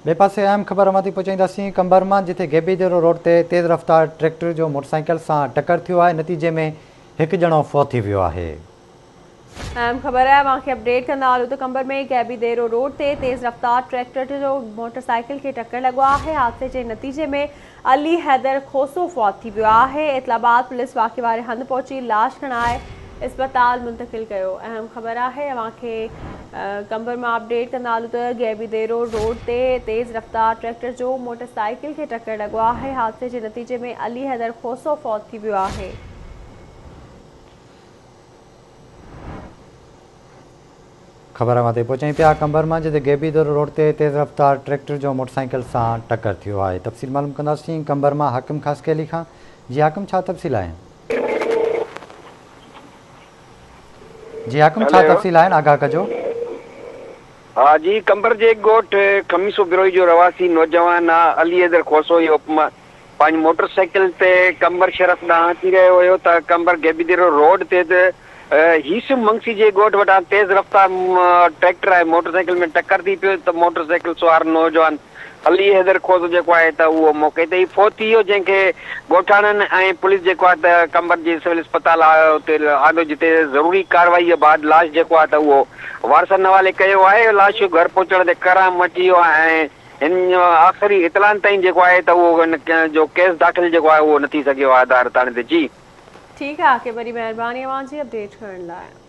ٻئي پاسي اهم خبر اوهان تائين پهچائينداسين قمبر مان جتي غيبي ديرو روڊ تي تيز رفتار ٽريڪٽر جو موٽرسائيڪل سان ٽڪر ٿيو آهي نتيجي ۾ هڪ ڄڻو فوت ٿي ويو آهي. اهم خبر اوهان کي اپڊيٽ ڪندا هلون ته قمبر ۾ غيبي ديرو روڊ تي تيز رفتار ٽريڪٽر جو موٽرسائيڪل کي ٽڪر لڳو آهي حادثي جي نتيجي ۾ علي حيدر کوسو فوت ٿي ويو آهي، اطلاع بعد پوليس واقعي واري هنڌ پهچي لاش کڻائي اسپتال منتقل ڪيو. اهم خبر آهي اوهان کي قمبر مان اپڊيٽ ڪندا هلون ته غيبي ديرو روڊ تي تيز رفتار ٽريڪٽر جو موٽر سائيڪل کي ٽڪر لڳو آهي، حادثي جي نتيجي ۾ علي حيدر کوسو فوت ٿي ويو آهي. خبر اوهان تائين پهچائين پيا قمبر مان جتي غيبي دورو روڊ تي تيز رفتار ٽريڪٽر جو موٽرسائيڪل سان ٽڪر ٿيو آهي تفصيل معلوم ڪنداسين قمبر مان حاڪم خاصخيلي کان جي حاڪم ڇا تفصيل آهن. جي حاڪم ڇا تفصيل آهن آگاهه ڪجو. ها جي قمبر جي ڳوٺ خميسو بروهي جو رهواسي نوجوان علي حيدر کوسو اهو پنهنجي موٽر سائيڪل تي قمبر شرف ڏانهن اچي رهيو هيو ته قمبر گيبيديرو روڊ تي هيسم منگسي جي ڳوٺ وٽان تيز رفتار ٽريڪٽر ۽ موٽر سائيڪل ۾ ٽڪر ٿي پيو ته موٽر سائيڪل سوار نوجوان علي حيدر کوسو جيڪو آهي ته اهو موقعي تي ئي فوت ٿي ويو جنهن کي ڳوٺاڻن ۽ پوليس جيڪو آهي ته قمبر جي سول اسپتال اتي آندو جتي ضروري ڪارروائي بعد لاش جيڪو آهي ته اهو وارثن حوالي ڪيو آهي لاش گهر پهچڻ تي ڪهرام مچي ويو آهي ۽ هن آخري اطلاعن تائين جيڪو آهي ته اهو هن جو ڪيس داخل جيڪو آهي اهو نه ٿي سگهيو آهي عدالت ٿاڻي تي جي. ٺيڪ آهي وڏي مهرباني اوهان جي اپڊيٽ ڪرڻ لاء.